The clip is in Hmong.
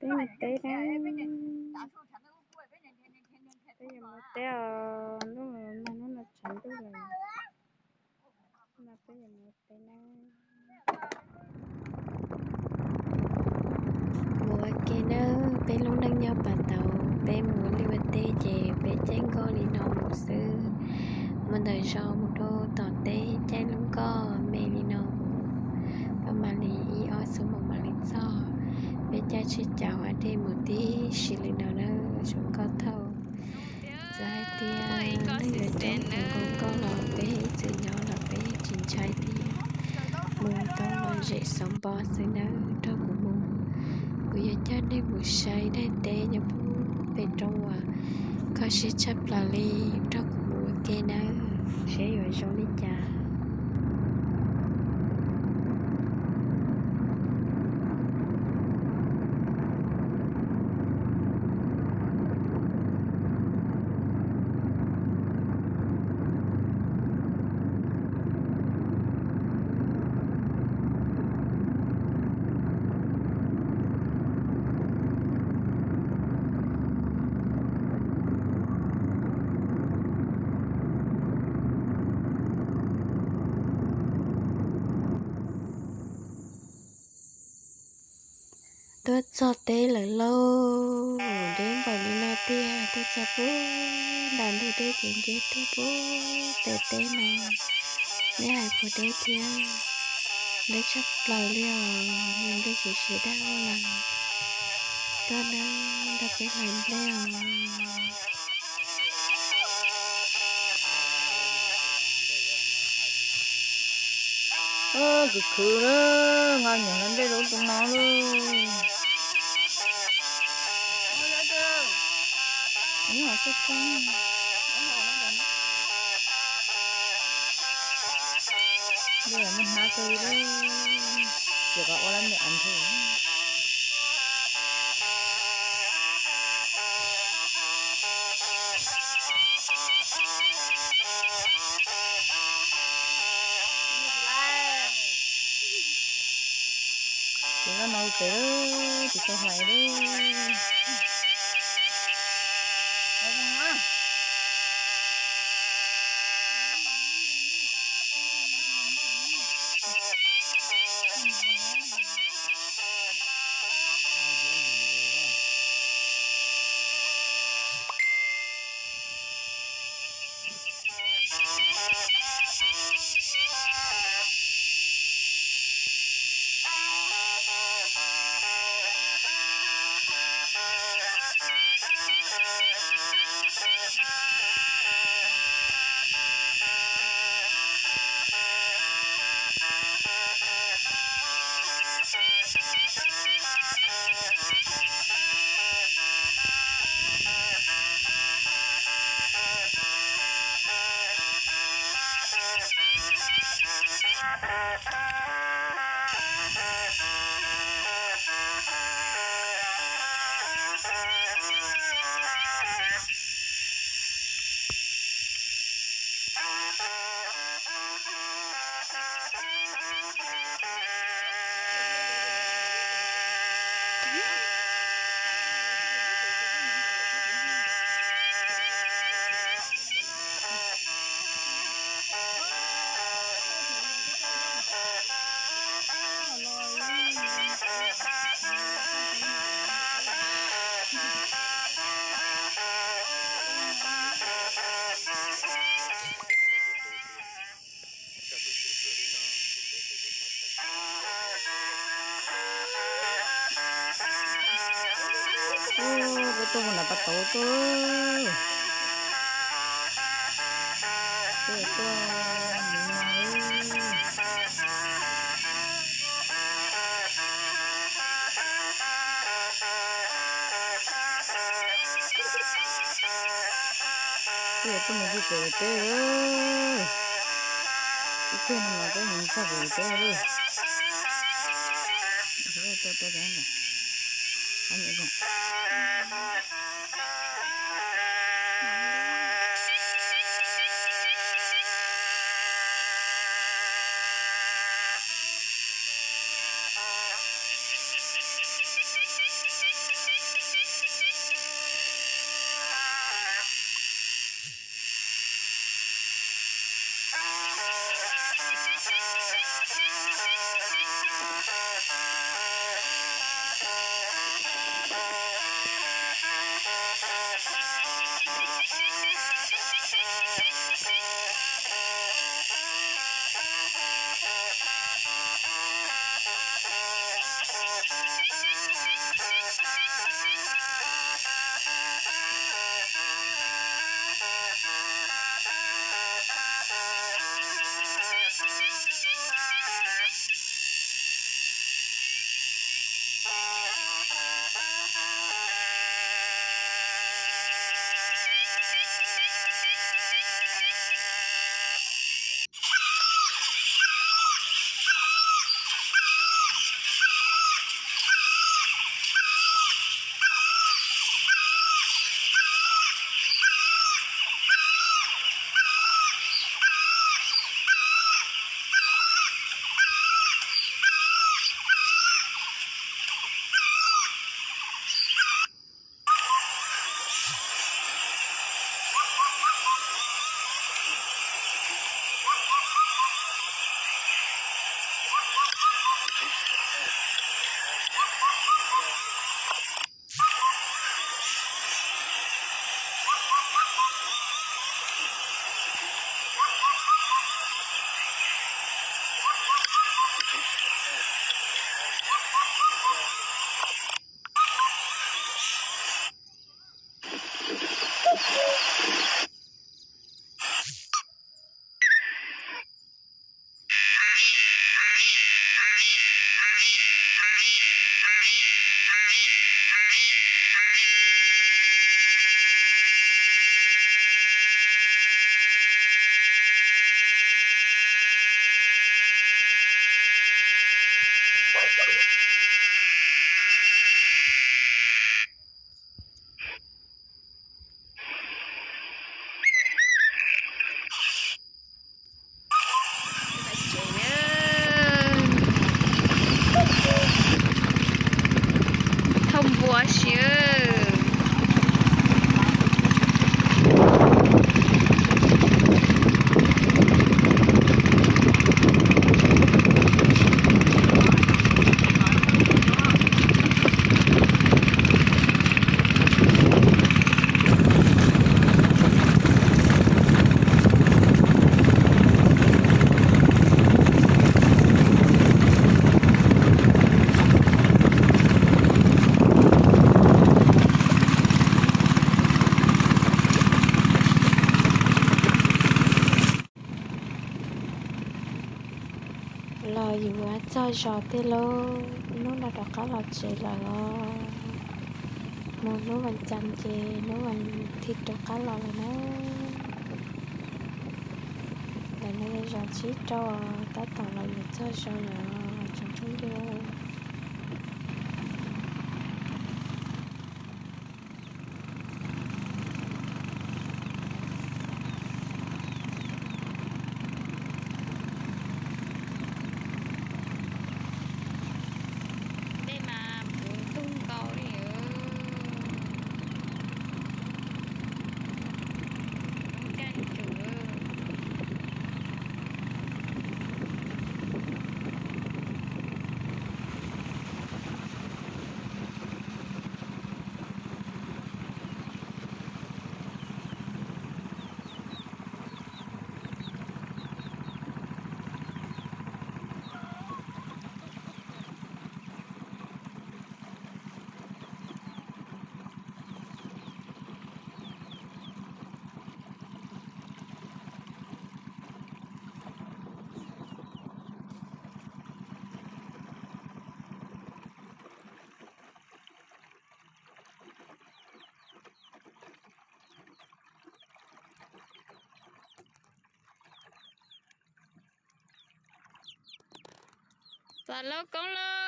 Peb mus teb na. Peb yuav mus teb os, hnub no, hnub no tshav ntuj lawm. No peb yuav mus teb na. Mus ua ke nawb, peb lub neej nyob pas tau, peb mus ua liaj ua teb ces peb caij nkoj li no mus xwb. Mus ntawm zos mus rau tom teb caij lub nkoj me li no mus, peb mam li ib ob xuab moos mam li txog. Peb caij tsheb cav ua dej mus tib si li no na, zoo nkauj thauj. Txawm hais tias neeg yuav coob thaum nkaus nkoj los peb ib txwm nyob los peb tsis ntshai thiab. Mus tau lom zem xov npo xwb nawb, nrog kuv mus. Kuv yuav coj nej mus saib daim teb nyob puag pem roob uas kho siab tshaj plaws li, nrog kuv mus ua ke nawb, seb yuav zoo li cas. Tuaj txog teb lawm lauj, deb npaum li no tiag, tuaj txog puag nram ntug dej ces nce tuaj puag pem teb no. Neb hais puas deb thiab, deb tshaj plaws li os, yog nplej siav siav dag lawm. Tuaj na, nrog peb hlais nplej os. Khwv khwv lawm, nqa nyuam hlais nplej rau ub rau no lawm. Nws ho txaj txaj. Nplej muaj hnab kawg li, tsis qab ua lab nplej av nthwv. Ces loj no pem lawm, tsis tau hlais li. Peb tuaj mus nram pas tauv tuaj. Peb tuaj mus no. Peb tuaj mus pem teb. Ib pliag no mas peb mus txog pem teb lawm. Thauj npua siab. Los yuav txog zos tiag lauj, hnub no rov qab los tsev lawm os. Mus hnub vas cas ces hnub vas thiv rov qab los lawm na. Ntawm no yog zos tsib rau, tab tom los yuav txog zos lawm tsoom phooj ywg. Tej mas puv ntug nkaus li. Ntsia tsum. Txog lub koob lauj.